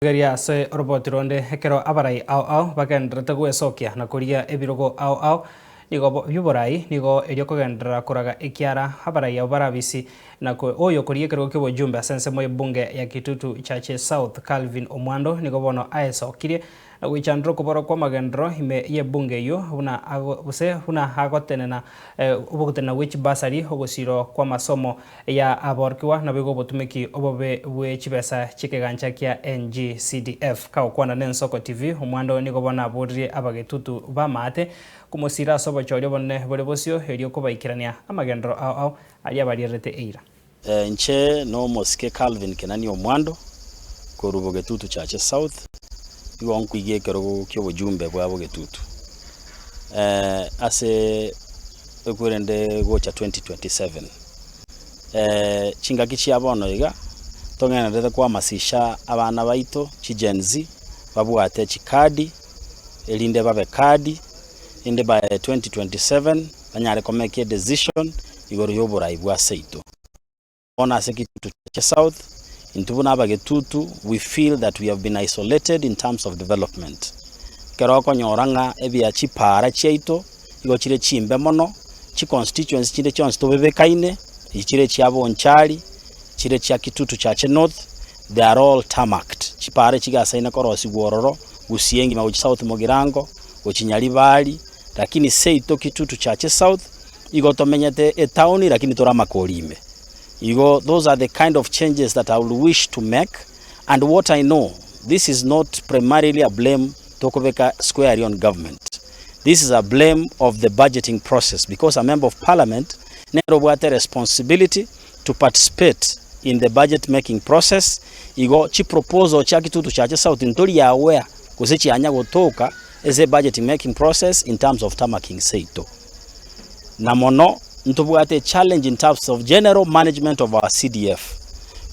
Rigereria ase oroboti ronde ekero abarai ao ao bagendererete gwesokia na koria ebirogo ao ao nigo bi'oborai nigo erio kogenderera koraga ekiara abarai abwo barabisi na oyo koria ekerogo ki'obojumbe ase ensemo y'ebunge ya Kitutu Chache South Calvin Omwando nigo bono aesokirie na goichandera okobora kw'amagenderero ime y'ebunge eyio buna gose buna agotenena ogotenena gwe chibasari ogosirwa kw'amasomo ya aborokigwa naboigo obotumeki obobe bwe chibesa chi'ekegancha kia NGCDF. Kagokwana n'Ensoko TV, Omwando nigo bono aboririe abagetutu b'amaate komosira ase obochori obonene bore bosio erio kobaikerania amagenderero ao ao aria bariererete eira. Inche nomosike Calvin Kenani Omwando korwa Bogetutu Chache South, nigo nkoiga ekerogo ki'obojumbe bwa Bogetutu ase ekwerende gocha 2027. Chingaki chia bono iga, tong'enerete kohamasisha abana baito chi Gen Z babwate chikadi erinde babe kadi, erinde by 2027 banyare komake edecision igoro ya oborai bwa seito. Bono ase Kitutu Chache South, intwe buna abagetutu we feel that we have been isolated in terms of development. Ekero okonyora ng'a ebia chipaara chiaito igo chire chimbe mono, chiconstituency chinde chionsi tobebekaine, echi chire chia Bonchari, chire chia Kitutu Chache North, they are all tarmacked. Chipaara echi chigasaine korosigwa ororo, Gusii engima gochia South Mugirango, gochia Nyaribari, lakini seito Kitutu Chache South, igo tomenyete etown lakini tore amakori ime. Igo those are the kind of changes that I would wish to make and what I know this is not primarily a blame tokobeka squarely on government. This is a blame of the budgeting process because a member of parliament nere obwate responsibility to participate in the budget making process igo chi proposal chia Kitutu Chache South ntori aware gose chianya gotoka ase budgeting making process in terms of tarmacking seito. Na mono ntobwate echallenge in terms of general management of our CDF.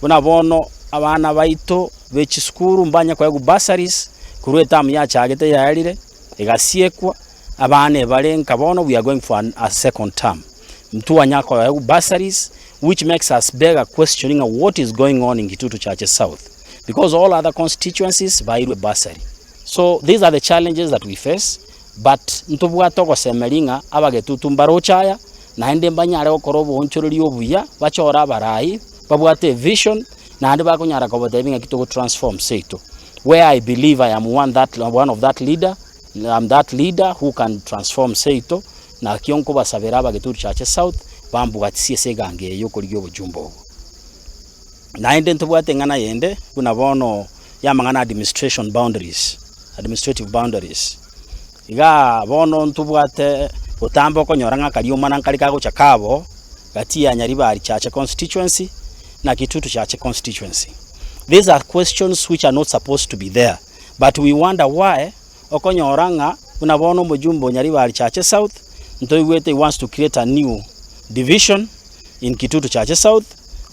Buna bono abana baito be chisukuru mbanye koegwa bursaries korwa etamu yachagete yaerire egasiekwa, abana ebare nka bono we are going for a second term. Ntwanya koegwa bursaries which makes us beg a question ng'a what is going on in Kitutu Chache South because all other constituencies bairwe bursary. So these are the challenges that we face But ntobwate ogosemeria ng'a abagetutu mbaroche aya, naende mbanyare gokora oboonchoreria obuya, bachore abarai babwate evision, naende bakonyara kobatebia ng'aki togo transform seito. Where I believe I am one that one of that leader, I am that leader who can transform seito, nakio nkobasabera abagetutu Chache South, bambwatisie ase egango eye yokorigia obochumba obo. Naende ntobwate eng'ana yende buna bono y'amang'ana administration boundaries, administrative boundaries. Igaa bono ntobwate botambe okonyora ng'a kariomana nkare kagocha kabo gati ya Nyaribari Chache constituency na Kitutu Chache constituency. These are questions which are not supposed to be there but we wonder why okonyora ng'a buna bono omojumbe o Nyaribari Chache South ntoigwete he wants to create a new division in Kitutu Chache South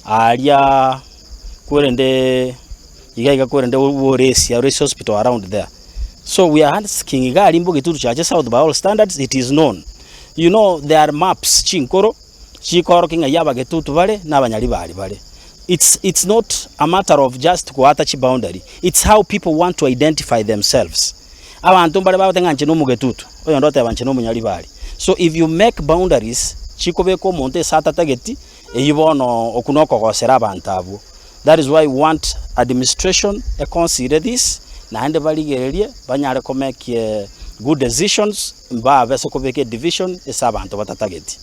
aaria kwerende iga iga kwerende Oresi, Oresi hospital around there. So we are asking iga aria mbo Kitutu Chache South by all standards it is known. You know there are maps chinkoro chikorokia ng'ai abagetutu bare na abanyaribari bare. It's it's not a matter of just goata chiboundary, it's how people want to identify themselves. Abanto mbare bagoteba ng'a inche nomogetutu, oyonde oteba inche nomonyaribari. So if you make boundaries chikobeka omonto ase atatageti, eyio bono okwo nokogosera abanto abwo. That is why we want administration econsider this, naende barigererie banyare komake good decisions mbabe ase kobeka edivision ase abanto batatageti.